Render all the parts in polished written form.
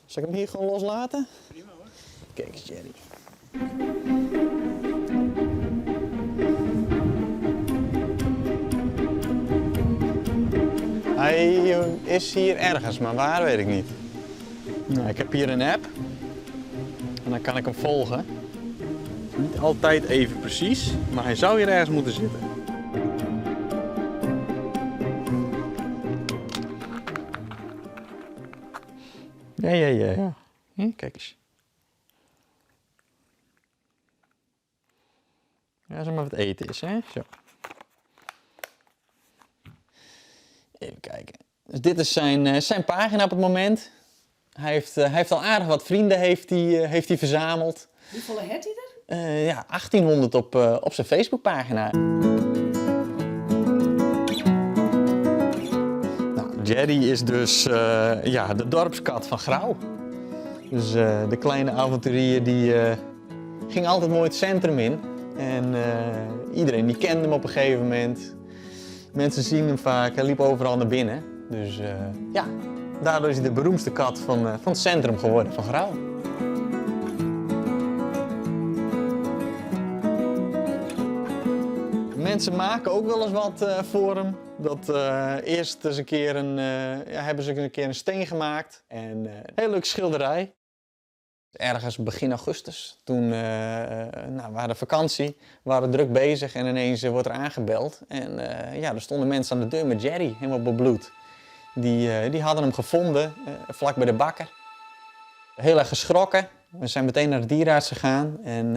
Zal ik hem hier gewoon loslaten? Prima hoor. Kijk eens, Jerry. Hij is hier ergens, maar waar weet ik niet. Nou, ik heb hier een app. En dan kan ik hem volgen. Niet altijd even precies, maar hij zou hier ergens moeten zitten. Ja, ja, ja. ja. Hm, kijk eens. Ja, zeg maar wat eten is, hè? Zo. Even kijken. Dus dit is zijn, eh, zijn pagina op het moment. Hij heeft, eh, hij heeft al aardig wat vrienden heeft hij, eh, heeft hij verzameld. Hoefolle hat hy der? Ja, 1800 op, op zijn Facebookpagina. Nou, Jerry is dus ja, de dorpskat van Grou. Dus de kleine avonturier die ging altijd mooi het centrum in. En iedereen die kende hem op een gegeven moment. Mensen zien hem vaak, hij liep overal naar binnen. Dus ja, daardoor is hij de beroemdste kat van, van het centrum geworden, van Grou. Mensen maken ook wel eens wat voor hem. Dat eerst eens een keer een, ja, hebben ze een keer een steen gemaakt. En een heel leuk schilderij. Ergens begin augustus, toen nou, we hadden vakantie, we waren druk bezig en ineens wordt er aangebeld. En ja, er stonden mensen aan de deur met Jerry, helemaal bebloed. Die, die hadden hem gevonden, vlak bij de bakker. Heel erg geschrokken. We zijn meteen naar de dierenarts gegaan en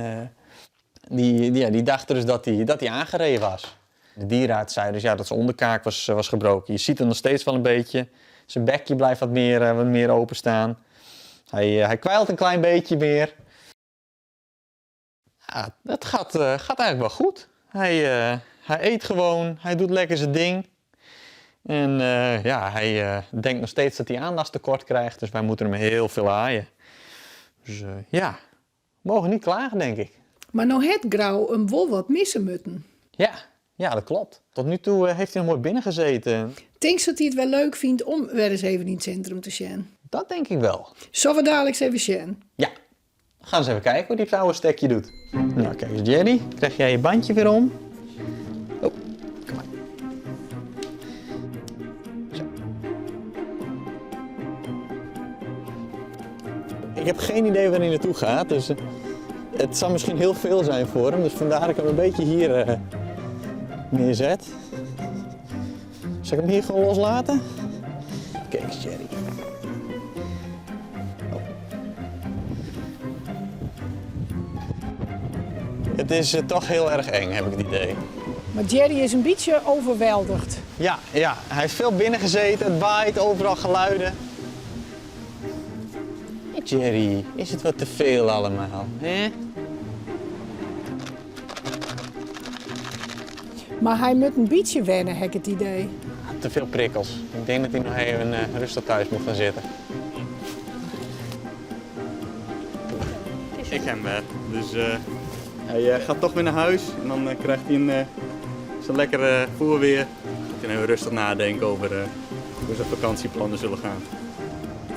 die, die, ja, die dachten dus dat hij dat hij aangereden was. De dierenarts zei dus ja, dat zijn onderkaak was, was gebroken. Je ziet hem nog steeds wel een beetje. Zijn bekje blijft wat meer openstaan. Hij, hij kwijlt een klein beetje meer. Ja, het gaat, gaat eigenlijk wel goed. Hij, hij eet gewoon, hij doet lekker zijn ding. En ja, hij denkt nog steeds dat hij aandachtstekort krijgt, dus wij moeten hem heel veel aaien. Dus ja, we mogen niet klagen, denk ik. Mar no hat Grou him wol wat misse mutten. Ja, ja, dat klopt. Tot nu toe heeft hij nog mooi binnen gezeten. Tinkst dat hy it wer leuk fynt om wer ris even yn it sintrum te sjen? Dat denk ik wel. Sille we daliks even sjen? Ja, we gaan eens even kijken hoe die het oude stekje doet. Nou, kijk eens Jerry, krijg jij je bandje weer om. Oh, kom maar. Zo. Ik heb geen idee waar hij naartoe gaat, dus het zal misschien heel veel zijn voor hem. Dus vandaar dat ik hem een beetje hier neerzet. Zal ik hem hier gewoon loslaten? Kijk eens, Jerry. Oh. Het is toch heel erg eng, heb ik het idee. Mar Jerry is in bytsje oerweldige. Ja, ja, hij heeft veel binnen gezeten, het waait, overal geluiden. Hey Jerry, is het wat te veel allemaal, hè? Mar hy moat in bytsje wenne, ha ik it idee. Te veel prikkels. Ik denk dat hij nog even rustig thuis moet gaan zitten. Ik heb hem weer. Dus hij gaat toch weer naar huis en dan krijgt hij een, zijn lekkere voer weer. Gaat hij even rustig nadenken over hoe zijn vakantieplannen zullen gaan.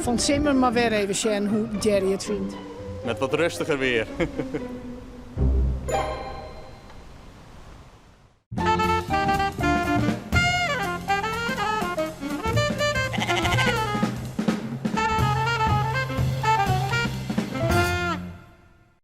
Fan 't simmer mar wer even sjen hoe't Jerry it fynt. Met wat rustiger weer.